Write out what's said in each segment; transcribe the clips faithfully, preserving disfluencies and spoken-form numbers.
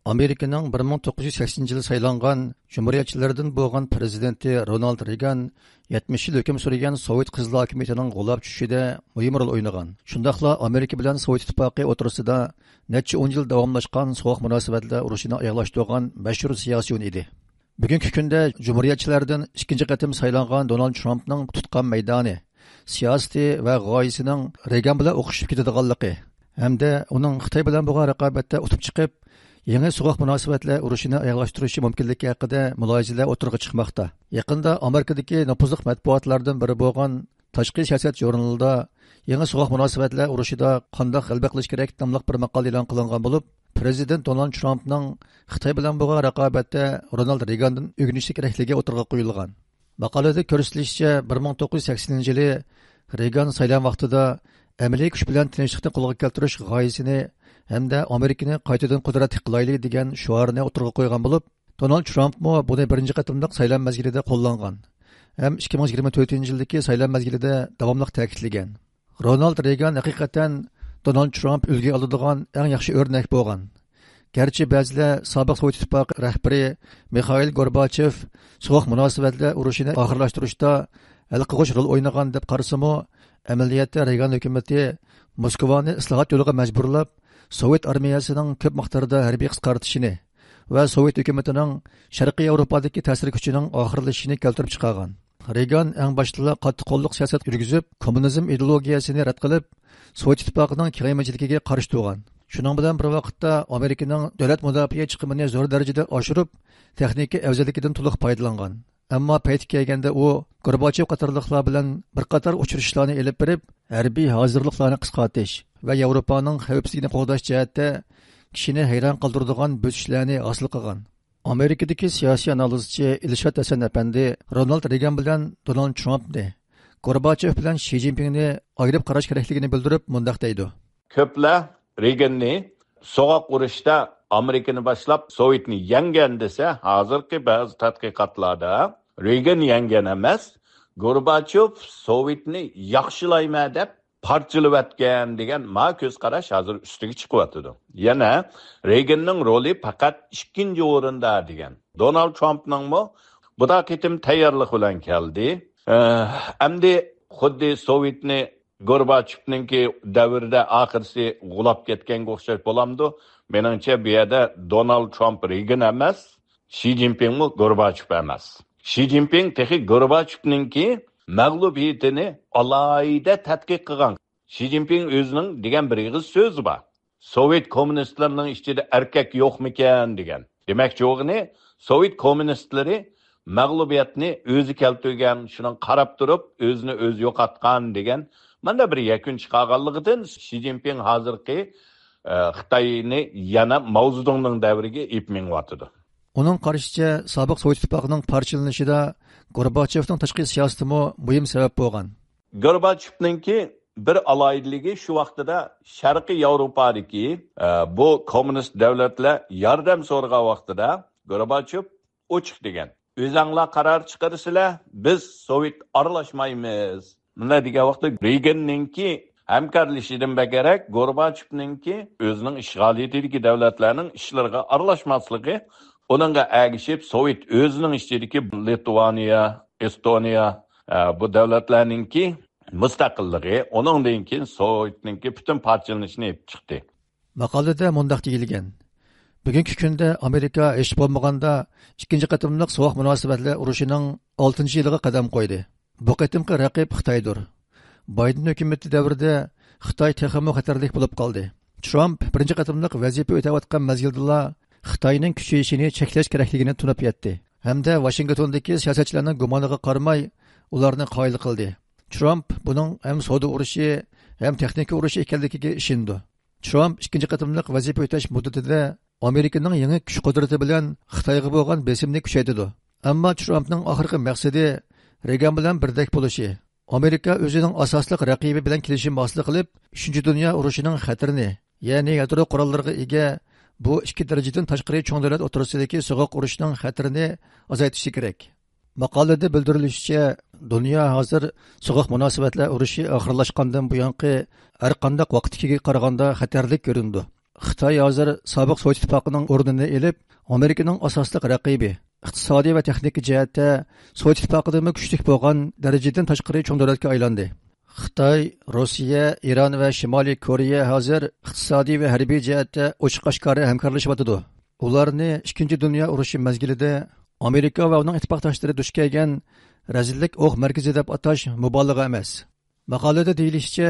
ئامېرىكىنىڭ بىر مىڭ توققۇز يۈز سەكسىنىنچى يىلى سايلانغان جۇمھۇرىيەتچىلەردىن بولغان پىرېزىدېنتى رونالد رېيگان يەتمىش يىل ھۆكۈم سۈرگەن سوۋېت قىزىل ھاكىمىيىتىنىڭ غۇلاپ چۈشۈشىدە مۇھىم رول ئوينىغان. شۇنداقلا ئامېرىكا بىلەن سوۋېت ئىتتىپاقى ئوتتۇرىسىدا نەچچە ئون يىل داۋاملاشقان سوغۇق مۇناسىۋەتلەر ئۇرۇشىنى ئاياغلاشتۇرغان مەشھۇر سىياسىيون ئىدى. بۈگۈنكى كۈندە جۇمھۇرىيەتچىلەردىن ئىككىنچى قېتىم سايلانغان دونالد ترامپنىڭ تۇتقان مەيدانى، سىياسىتى ۋە غايىسىنىڭ رېيگان بىلەن ئوخشىشىپ كېتىدىغانلىقى ھەمدە ئۇنىڭ خىتاي بىلەن بولغان رىقابەتتە ئۇتۇپ چىقىپ، يېڭى سوغۇق مۇناسىۋەتلەر ئۇرۇشىنى ئاياغلاشتۇرۇشى مۇمكىنلىكى ھەققىدە مۇلاھىزىلەر ئوتتۇرىغا چىقماقتا. يېقىندا ئامېرىكىدىكى نوپۇزلۇق مەتبۇئاتلاردىن بىرى بولغان تاشقى سىياسەت ژۇرنىلىدا يېڭى سوغۇق مۇناسىۋەتلەر ئۇرۇشىدا قانداق غەلىبە قىلىش كېرەك ناملىق بىر ماقالە ئېلان قىلىنغان بولۇپ، پىرېزىدېنت دونالد ترامپنىڭ خىتاي بىلەن بولغان رىقابەتتە رونالد رېيگاندىن ئۆگىنىشلىك كېرەكلىكى ئوتتۇرىغا قويۇلغان. ماقالىدە كۆرسىتىلىشىچە، بىر مىڭ توققۇز يۈز سەكسىنىنچى يىلى رېيگان سايلام ۋاقتىدا ئەمەلىي كۈچ بىلەن تىنچلىقنى قولغا كەلتۈرۈش غايىسىنى ھەمدە ئامېرىكىنى قايتىدىن قۇدرەتلىك قىلايلى دېگەن شوئارنى ئوتتۇرىغا قويغان بولۇپ، دونالد ترامپمۇ بۇنى بىرىنچى قېتىملىق سايلام مەزگىلىدە قوللانغان ھەم ئىككى مىڭ يىگىرمە تۆتىنچى يىلدىكى سايلام مەزگىلىدە داۋاملىق تەكىتلىگەن. رونالد رېيگان ھەقىقەتەن دونالد ترامپ ئۈلگە ئالىدىغان ئەڭ ياخشى ئۆرنەك بولغان. گەرچە بەزىلەر سابىق سوۋېت ئىتتىپاقى رەھبىرى مىخائىل گورباچېف سوغۇق مۇناسىۋەتلەر ئۇرۇشىنى ئاخىرلاشتۇرۇشتا ھەل قىلغۇچ رول ئوينىغان دەپ قارىسىمۇ، ئەمەلىيەتتە رېيگان ھۆكۈمىتى موسكۋانى ئىسلاھات يولىغا مەجبۇرلاپ، سوۋېت ئارمىيەسىنىڭ كۆپ مىقداردا ھەربىي قىسقارتىشىنى ۋە سوۋېت ھۆكۈمىتىنىڭ شەرقىي ياۋروپادىكى تەسىر كۈچىنىڭ ئاخىرلىشىشىنى كەلتۈرۈپ چىقارغان. رېيگان ئەڭ باشتىلا قاتتىق قوللۇق سىياسەت يۈرگۈزۈپ، كوممۇنىزم ئىدېئولوگىيەسىنى رەت قىلىپ، سوۋېت ئىتتىپاقىنىڭ كېڭەيمىچىلىكىگە قارشى تۇرغان. شۇنىڭ بىلەن بىر ۋاقىتتا، ئامېرىكىنىڭ دۆلەت مۇداپىئە چىقىمىنى زور دەرىجىدە ئاشۇرۇپ، تېخنىكا ئەۋزەللىكىدىن تولۇق پايدىلانغان. ئەمما پەيتى كەلگەندە ئۇ گورباچېف قاتارلىقلار بىلەن بىر قاتار ئۇچرىشىشلارنى ئېلىپ بېرىپ، ھەربىي ھازىرلىقلارنى قىسقارتىش ۋە ياۋروپانىڭ خەۋپسىزلىكىنى قوغداش جەھەتتە كىشىنى ھەيران قالدۇرىدىغان بۆسۈشلەرنى ھاسىل قىلغان. ئامېرىكىدىكى سىياسىي ئانالىزچى ئىلشات ھەسەن ئەپەندى رونالد رېيگان بىلەن دونالد ترامپنى، گورباچېف بىلەن شى جىنپىڭنى ئايرىپ قاراش كېرەكلىكىنى بىلدۈرۈپ مۇنداق دەيدۇ. كۆپلەر رېيگاننى سوغۇق ئۇرۇشتا ئامېرىكىنى باشلاپ سوۋېتنى يەڭگەن دېسە، ھازىرقى بەزى تەتقىقاتلاردا رېيگان يەڭگەن ئەمەس، گورباچېف سوۋېتنى ياخشىلايمەن دەپ پارچىلىۋەتكەن دېگەن ما كۆز قاراش ھازىر ئۈستىگە چىقىۋاتىدۇ. يەنە رېيگاننىڭ رولى پەقەت ئىككىنچى ئورۇندا دېگەن. دونالد ترامپنىڭمۇ بۇدا قېتىم تەييارلىق بىلەن كەلدى. ئە، ئەمدى خۇددى سوۋېتنى گورباچېفنىڭكى دەۋرىدە ئاخىرسى غۇلاپ كەتكەنگە ئوخشاش بولامدۇ؟ مېنىڭچە، بۇ يەردە دونالد ترامپ رېيگان ئەمەس، شى جىنپىڭمۇ گورباچېف ئەمەس. شى جىنپىڭ تېخى گورباچېفنىڭكى مەغلۇبىيىتىنى ئالاھىدە تەتقىق قىلغان. شى جىنپىڭ ئۆزىنىڭ دېگەن بىر ئېغىز سۆزى بار. سوۋېت كوممۇنىستلىرىنىڭ ئىچىدە ئەركەك يوقمىكەن دېگەن. دېمەكچى بولغىنى، سوۋېت كوممۇنىستلىرى مەغلۇبىيەتنى ئۆزى كەلتۈرگەن، شۇنىڭغا قاراپ تۇرۇپ ئۆزىنى ئۆزى يوقاتقان دېگەن مانا بىر يەكۈن چىقارغانلىقىدىن شى جىنپىڭ ھازىرقى، ئە، خىتاينى يەنە ماۋزېدۇڭنىڭ دەۋرىگە ئېلىپ مېڭىۋاتىدۇ. ئۇنىڭ قارىشىچە، سابىق سوۋېت ئىتتىپاقىنىڭ پارچىلىنىشىدا گورباچېۋنىڭ تاشقى سىياسىتىمۇ مۇھىم سەۋەب بولغان. گورباچېۋنىڭكى بىر ئالاھىدىلىكى شۇ ۋاقتىدا شەرقىي ياۋروپادىكى، ئە، بۇ كوممۇنىست دۆلەتلەر ياردەم سورىغان ۋاقتىدا گورباچېۋ ئوچۇق دېگەن. ئۆزەڭلار قارار چىقىرىسىلەر، بىز سوۋېت ئارىلاشمايمىز. مۇنداق دېگەن ۋاقىتتا رېيگاننىڭكى ھەمكارلىشىدىن بەكرەك گورباچېۋنىڭكى ئۆزىنىڭ ئىشغالىيىتىدىكى دۆلەتلەرنىڭ ئىشلىرىغا ئارىلاشماسلىقى، ئۇنىڭغا ئەگىشىپ سوۋېت ئۆزىنىڭ ئىچىدىكى لىتۋانىيە، ئېستونىيە، ئە، بۇ دۆلەتلەرنىڭكى مۇستەقىللىقى، ئۇنىڭدىن كېيىن سوۋېتنىڭكى پۈتۈن پارچىلىنىشىنى ئېلىپ چىقتى. ماقالىدە مۇنداق دېيىلگەن: بۈگۈنكى كۈندە ئامېرىكا ھېچ بولمىغاندا ئىككىنچى قېتىملىق سوغۇق مۇناسىۋەتلەر ئۇرۇشىنىڭ ئالتىنچى يىلىغا قەدەم قويدى. بۇ قېتىمقى رەقىب خىتايدۇر. بايدېن ھۆكۈمىتى دەۋرىدە خىتاي تېخىمۇ خەتەرلىك بولۇپ قالدى. ترامپ بىرىنچى قېتىملىق ۋەزىپە ئۆتەۋاتقان مەزگىلدىلا خىتاينىڭ كۈچىيىشىنى چەكلەش كېرەكلىكىنى تونۇپ يەتتى ھەمدە ۋاشىنگتوندىكى سىياسەتچىلەرنىڭ گۇمانىغا قارىماي، ئۇلارنى قايىل قىلدى. ترامپ بۇنىڭ ھەم سودا ئۇرۇشى، ھەم تېخنىكا ئۇرۇشى ئىكەنلىكىگە ئىشىنىدۇ. ترامپ ئىككىنچى قېتىملىق ۋەزىپە ئۆتەش مۇددىتىدە ئامېرىكىنىڭ يېڭى كۈچ قۇدرىتى بىلەن خىتايغا بولغان بېسىمنى كۈچەيتىدۇ. ئەمما ترامپنىڭ ئاخىرقى مەقسىتى رېيگان بىلەن بىردەك بولۇشى، ئامېرىكا ئۆزىنىڭ ئاساسلىق رەقىبى بىلەن كېلىشىم ھاسىل قىلىپ، ئۈچىنچى دۇنيا ئۇرۇشىنىڭ خەتىرىنى، يەنى يادرو قوراللىرىغا ئىگە بۇ ئىككى دەرىجىدىن تاشقىرى چوڭ دۆلەت ئوتتۇرىسىدىكى سوغۇق ئۇرۇشنىڭ خەتىرىنى ئازايتىشى كېرەك. ماقالىدە بىلدۈرۈلۈشىچە، دۇنيا ھازىر سوغۇق مۇناسىۋەتلەر ئۇرۇشى ئاخىرلاشقاندىن بۇيانقى ھەرقانداق ۋاقىتتىكىگە قارىغاندا خەتەرلىك كۆرۈنىدۇ. خىتاي ھازىر سابىق سوۋېت ئىتتىپاقىنىڭ ئورنىنى ئېلىپ، ئامېرىكىنىڭ ئاساسلىق رەقىبى، ئىقتىسادىي ۋە تېخنىكا جەھەتتە سوۋېت ئىتتىپاقىدىنمۇ كۈچلۈك بولغان دەرىجىدىن تاشقىرى چوڭ دۆلەتكە ئايلاندى. خىتاي، روسىيە، ئىران ۋە شىمالىي كورېيە ھازىر ئىقتىسادىي ۋە ھەربىي جەھەتتە ئوچۇق-ئاشكارا ھەمكارلىشىۋاتىدۇ. ئۇلارنى ئىككىنچى دۇنيا ئۇرۇشى مەزگىلىدە ئامېرىكا ۋە ئۇنىڭ ئىتتىپاقداشلىرى دۇچ كەلگەن رەزىللىك ئوق مەركىزى دەپ ئاتاش مۇبالىغە ئەمەس. ماقالىدە دېيىلىشىچە،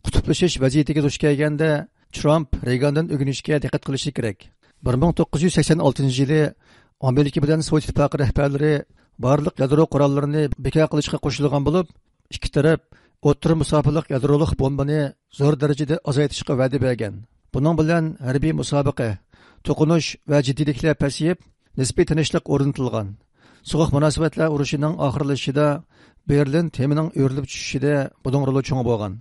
قۇتۇپلىشىش ۋەزىيىتىگە دۇچ كەلگەندە، ترامپ رېيگاندىن ئۆگىنىشكە دىققەت قىلىشى كېرەك. بىر مىڭ توققۇز يۈز سەكسەن ئالتىنچى يىلى ئامېرىكا بىلەن سوۋېت ئىتتىپاقى رەھبەرلىرى بارلىق يادرو قوراللىرىنى بىكار قىلىشقا قوشۇلغان بولۇپ، ئىككى تەرەپ ئوتتۇرا مۇساپىلىق يادرولۇق بومبىنى زور دەرىجىدە ئازايتىشقا ۋەدە بەرگەن. بۇنىڭ بىلەن ھەربىي مۇسابىقە، توقۇنۇش ۋە جىددىيلىكلەر پەسىيىپ، نىسپىي تىنچلىق ئورنىتىلغان. سوغۇق مۇناسىۋەتلەر ئۇرۇشىنىڭ ئاخىرلىشىشىدا، بېرلىن تېمىنىڭ ئۆرۈلۈپ چۈشۈشىدە بۇنىڭ رولى چوڭ بولغان.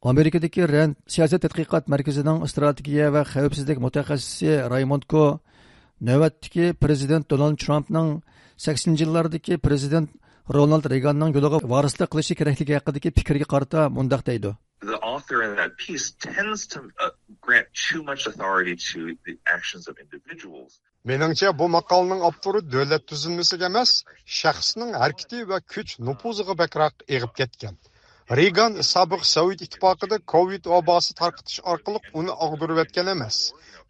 ئامېرىكىدىكى رەند سىياسەت تەتقىقات مەركىزىنىڭ ئىستراتېگىيە ۋە خەۋپسىزلىك مۇتەخەسسىسى رايموند كو نۆۋەتتىكى پىرېزىدېنت دونالد ترامپنىڭ سەكسىنىنچى يىللاردىكى پىرېزىدېنت رونالد رېيگاننىڭ يولىغا ۋارىسلىق قىلىشى كېرەكلىكى ھەققىدىكى پىكىرگە قارىتا مۇنداق دەيدۇ. The author in that piece tends to uh, grant too much authority to the actions of individuals. مېنىڭچە، بۇ ماقالىنىڭ ئاپتورى دۆلەت تۈزۈلمىسىگە ئەمەس، شەخسنىڭ ھەرىكىتى ۋە كۈچ نوپۇزىغا بەكرەك ئېغىپ كەتكەن. رېيگان سابىق سوۋېت ئىتتىپاقىدا كوۋىد ۋاباسى تارقىتىش ئارقىلىق ئۇنى ئاغدۇرۇۋەتكەن ئەمەس،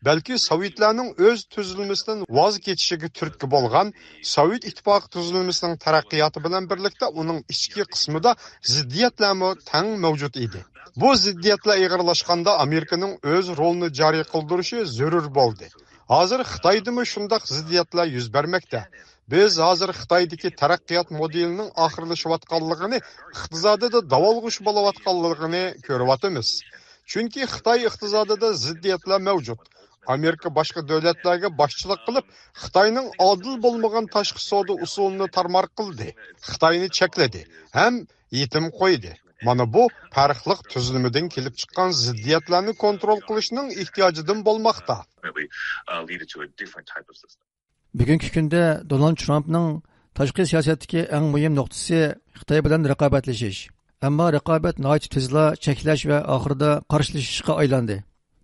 بەلكى سوۋېتلارنىڭ ئۆز تۈزۈلمىسىدىن ۋاز كېچىشىگە تۈرتكە بولغان، سوۋېت ئىتتىپاقى تۈزۈلمىسىنىڭ تەرەققىياتى بىلەن بىرلىكتە ئۇنىڭ ئىچكى قىسمىدا زىددىيەتلەرمۇ تەڭ مەۋجۇت ئىدى. بۇ زىددىيەتلەر ئېغىرلاشقاندا ئامېرىكىنىڭ ئۆز رولىنى جارى قىلدۇرۇشى زۆرۈر بولدى. ھازىر خىتايدىمۇ شۇنداق زىددىيەتلەر يۈز بەرمەكتە. بىز ھازىر خىتايدىكى تەرەققىيات مودېلىنىڭ ئاخىرلىشىۋاتقانلىقىنى، ئىقتىسادىدا داۋالغۇش بولۇۋاتقانلىقىنى كۆرۈۋاتىمىز. چۈنكى خىتاي ئىقتىسادىدا زىددىيەتلەر مەۋجۇت. ئامېرىكا باشقا دۆلەتلەرگە باشچىلىق قىلىپ، خىتاينىڭ ئادىل بولمىغان تاشقى سودا ئۇسۇلىنى تارمار قىلدى، خىتاينى چەكلىدى ھەم يېتىم قويدى. مانا بۇ پەرقلىق تۈزۈلمىدىن كېلىپ چىققان زىددىيەتلەرنى كونترول قىلىشنىڭ ئېھتىياجىدىن بولماقتا. Ultimately, uh, lead it to a different type of system. بۈگۈنكى كۈندە دونالد ترامپنىڭ تاشقى سىياسەتتىكى ئەڭ مۇھىم نۇقتىسى خىتاي بىلەن رىقابەتلىشىش. ئەمما رىقابەت ناھايىتى تېزلا چەكلەش ۋە ئاخىرىدا قارشىلىشىشقا ئايلاندى.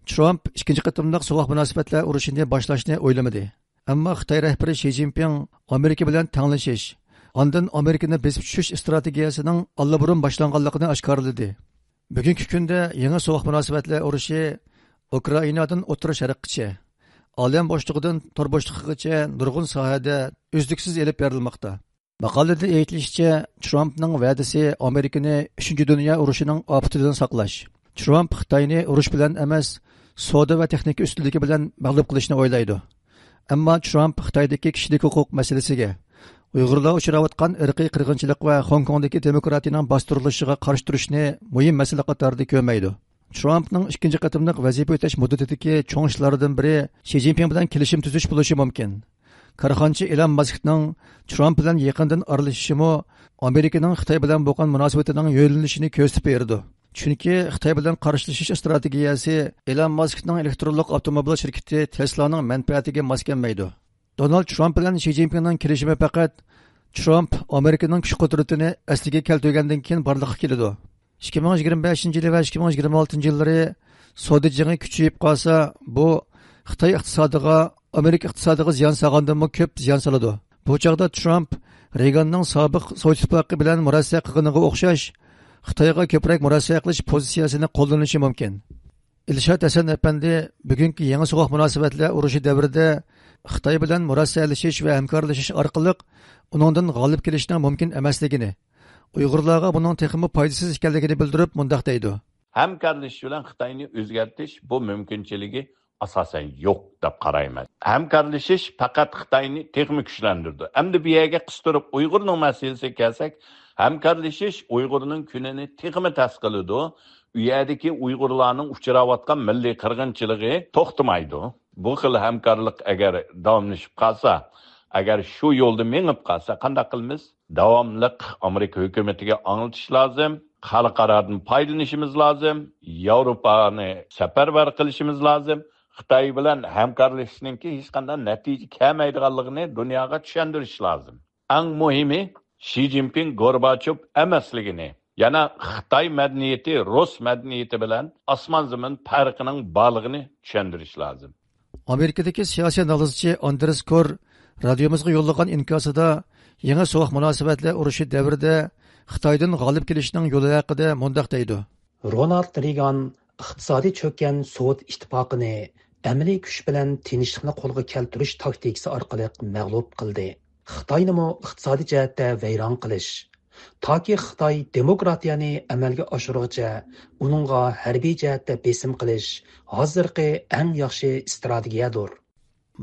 ترامپ ئىككىنچى قېتىملىق سوغۇق مۇناسىۋەتلەر ئۇرۇشىنى باشلاشنى ئويلىمىدى. ئەمما خىتاي رەھبىرى شى جىنپىڭ ئامېرىكا بىلەن تەڭلىشىش، ئاندىن ئامېرىكىنى بېسىپ چۈشۈش ئىستراتېگىيەسىنىڭ ئاللىبۇرۇن باشلانغانلىقىنى ئاشكارىلىدى. بۈگۈنكى كۈندە يېڭى سوغۇق مۇناسىۋەتلەر ئۇرۇشى ئۇكرائىنادىن ئوتتۇرا شەرققىچە، ئالەم بوشلۇقىدىن تور بوشلۇقىغىچە نۇرغۇن ساھەدە ئۈزلۈكسىز ئېلىپ بېرىلماقتا. ماقالىدە ئېيتىلىشىچە، ترامپنىڭ ۋەدىسى ئامېرىكىنى ئۈچىنچى دۇنيا ئۇرۇشىنىڭ ئاپىتىدىن ساقلاش. ترامپ خىتاينى ئۇرۇش بىلەن ئەمەس، سودا ۋە تېخنىكا ئۈستۈنلۈكى بىلەن مەغلۇپ قىلىشنى ئويلايدۇ. ئەمما ترامپ خىتايدىكى كىشىلىك ھوقۇق مەسىلىسىگە، ئۇيغۇرلار ئۇچراۋاتقان ئىرقىي قىرغىنچىلىق ۋە خوڭكوڭدىكى دېموكراتىيىنىڭ باستۇرۇلۇشىغا قارشى تۇرۇشنى مۇھىم مەسىلە قاتارىدا كۆرمەيدۇ. ترامپنىڭ ئىككىنچى قېتىملىق ۋەزىپە ئۆتەش مۇددىتىدىكى چوڭ ئىشلاردىن بىرى شى جىنپىڭ بىلەن كېلىشىم تۈزۈش بولۇشى مۇمكىن. كارخانىچى ئېلان ماسكنىڭ ترامپ بىلەن يېقىندىن ئارىلىشىشىمۇ ئامېرىكىنىڭ خىتاي بىلەن بولغان مۇناسىۋىتىنىڭ يۆنىلىشىنى كۆرسىتىپ بېرىدۇ. چۈنكى خىتاي بىلەن قارشىلىشىش ئىستراتېگىيەسى ئېلان ماسكنىڭ ئېلېكترونلۇق ئاپتوموبىل شىركىتى تېسلانىڭ مەنپەئەتىگە ماس كەلمەيدۇ. دونالد ترامپ بىلەن شى جىنپىڭنىڭ كېلىشىمى پەقەت ترامپ ئامېرىكىنىڭ كۈچ قۇدرىتىنى ئەسلىگە كەلتۈرگەندىن كېيىن بارلىققا كېلىدۇ. ئىككى مىڭ يىگىرمە بەشىنچى يىلى ۋە ئىككى مىڭ يىگىرمە ئالتىنچى يىللىرى سودا جېڭى كۈچىيىپ قالسا، بۇ خىتاي ئىقتىسادىغا، ئامېرىكا ئىقتىسادىغا زىيان سالغاندىنمۇ كۆپ زىيان سالىدۇ. بۇ چاغدا ترامپ رېيگاننىڭ سابىق سوۋېت ئىتتىپاقى بىلەن مۇرەسسە قىلغىنىغا ئوخشاش، خىتايغا كۆپرەك مۇرەسسە قىلىش پوزىتسىيەسىنى قوللىنىشى مۇمكىن. ئىلشات ھەسەن ئەپەندى بۈگۈنكى يېڭى سوغۇق مۇناسىۋەتلەر ئۇرۇشى دەۋرىدە خىتاي بىلەن مۇرەسسەلىشىش ۋە ھەمكارلىشىش ئارقىلىق ئۇنىڭدىن غالىب كېلىشنىڭ مۇمكىن ئەمەسلىكىنى، ئۇيغۇرلارغا بۇنىڭ تېخىمۇ پايدىسىز ئىكەنلىكىنى بىلدۈرۈپ، مۇنداق دەيدۇ. ھەمكارلىشىش بىلەن خىتاينى ئۆزگەرتىش بۇ مۇمكىنچىلىكى ئاساسەن يوق دەپ قارايمەن. ھەمكارلىشىش پەقەت خىتاينى تېخىمۇ كۈچلەندۈرىدۇ. ئەمدى بۇ يەرگە قىستۇرۇپ ئۇيغۇرنىڭ مەسىلىسىگە كەلسەك، ھەمكارلىشىش ئۇيغۇرنىڭ كۈنىنى تېخىمۇ تەس قىلىدۇ. ئۇ يەردىكى ئۇيغۇرلارنىڭ ئۇچراۋاتقان مىللىي قىرغىنچىلىقى توختىمايدۇ. بۇ خىل ھەمكارلىق ئەگەر داۋاملىشىپ قالسا، ئەگەر شۇ يولدا مېڭىپ قالسا، قانداق قىلىمىز؟ داۋاملىق ئامېرىكا ھۆكۈمىتىگە ئاڭلىتىش لازىم، خەلقئارادىن پايدىلىنىشىمىز لازىم، ياۋروپانى سەپەرۋەر قىلىشىمىز لازىم، خىتاي بىلەن ھەمكارلىشىشنىڭكى ھېچقانداق نەتىجە كەلمەيدىغانلىقىنى دۇنياغا چۈشەندۈرۈش لازىم. ئەڭ مۇھىمى، شى جىنپىڭ گورباچوف ئەمەسلىكىنى، يەنە خىتاي مەدەنىيىتى رۇس مەدەنىيىتى بىلەن ئاسمان زېمىن پەرقىنىڭ بارلىقىنى چۈشەندۈرۈش لازىم. ئامېرىكىدىكى سىياسىي ئانالىزچى ئاندرېس كور رادىيومىزغا يوللىغان ئىنكاسىدا يېڭى سوغۇق مۇناسىۋەتلەر ئۇرۇشى دەۋرىدە خىتايدىن غالىب كېلىشنىڭ يولى ھەققىدە مۇنداق دەيدۇ. رونالد رېيگان ئىقتىسادىي چۆككەن سوۋېت ئىتتىپاقىنى ئەمەلىي كۈچ بىلەن تىنچلىقنى قولغا كەلتۈرۈش تاكتىكىسى ئارقىلىق مەغلۇپ قىلدى. خىتاينىمۇ ئىقتىسادىي جەھەتتە ۋەيران قىلىش، تاكى خىتاي دېموكراتىيەنى ئەمەلگە ئاشۇرغۇچە ئۇنىڭغا ھەربىي جەھەتتە بېسىم قىلىش ھازىرقى ئەڭ ياخشى ئىستراتېگىيەدۇر.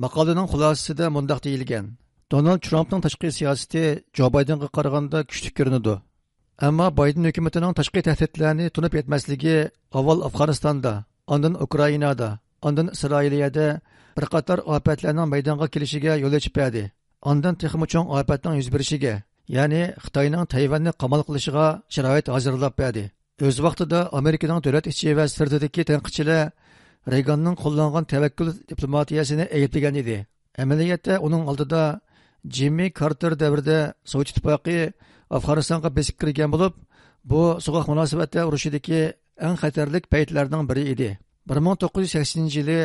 ماقالىنىڭ خۇلاسىسىدە مۇنداق دېيىلگەن: دونالد ترامپنىڭ تاشقى سىياسىتى جو بايدېنغا قارىغاندا كۈچلۈك كۆرۈنىدۇ. ئەمما بايدېن ھۆكۈمىتىنىڭ تاشقى تەھدىتلەرنى تونۇپ يەتمەسلىكى ئاۋۋال ئافغانىستاندا، ئاندىن ئۇكرائىنادا، ئاندىن ئىسرائىلىيەدە بىر قاتار ئاپەتلەرنىڭ مەيدانغا كېلىشىگە يول ئېچىپ بەردى. ئاندىن تېخىمۇ چوڭ ئاپەتنىڭ يۈز بېرىشىگە، يەنى خىتاينىڭ تەيۋەننى قامال قىلىشىغا شارائىت ھازىرلاپ بەردى. ئۆز ۋاقتىدا ئامېرىكىنىڭ دۆلەت ئىچى ۋە سىرتىدىكى تەنقىدچىلەر رېيگاننىڭ قوللانغان تەۋەككۈل دىپلوماتىيەسىنى ئەيىبلىگەن ئىدى. ئەمەلىيەتتە ئۇنىڭ ئالدىدا جىممى كارتېر دەۋرىدە سوۋېت ئىتتىپاقى ئافغانىستانغا بېسىپ كىرگەن بولۇپ، بۇ سوغۇق مۇناسىۋەتلەر ئۇرۇشىدىكى ئەڭ خەتەرلىك پەيتلەرنىڭ بىرى ئىدى. بىر مىڭ توققۇز يۈز سەكسىنىنچى يىلى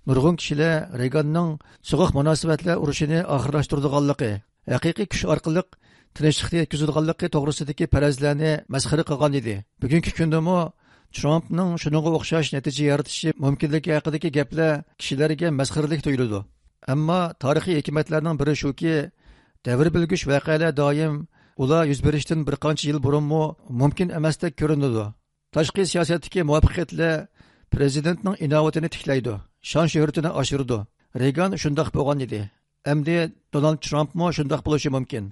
نۇرغۇن كىشىلەر رېيگاننىڭ سوغۇق مۇناسىۋەتلەر ئۇرۇشىنى ئاخىرلاشتۇرىدىغانلىقى، ھەقىقىي كۈچ ئارقىلىق تىنچلىقنى يەتكۈزىدىغانلىقى توغرىسىدىكى پەرەزلەرنى مەسخىرە قىلغان ئىدى. بۈگۈنكى كۈندىمۇ ترامپنىڭ شۇنىڭغا ئوخشاش نەتىجە يارىتىشى مۇمكىنلىكى ھەققىدىكى گەپلەر كىشىلەرگە مەسخىرىلىك تۇيۇلىدۇ. ئەمما تارىخىي ھېكمەتلەرنىڭ بىرى شۇكى، دەۋر بىلگۈچ ۋەقەلەر دائىم ئۇلار يۈز بېرىشتىن بىر قانچە يىل بۇرۇنمۇ مۇمكىن ئەمەستەك كۆرۈنىدۇ. تاشقى سىياسەتتىكى مۇۋەپپەقىيەتلەر پىرېزىدېنتنىڭ ئىناۋىتىنى تىكلەيدۇ، شان شۆھرىتىنى ئاشۇرىدۇ. رېيگان شۇنداق بولغان ئىدى. ئەمدى دونالد ترامپمۇ شۇنداق بولۇشى مۇمكىن.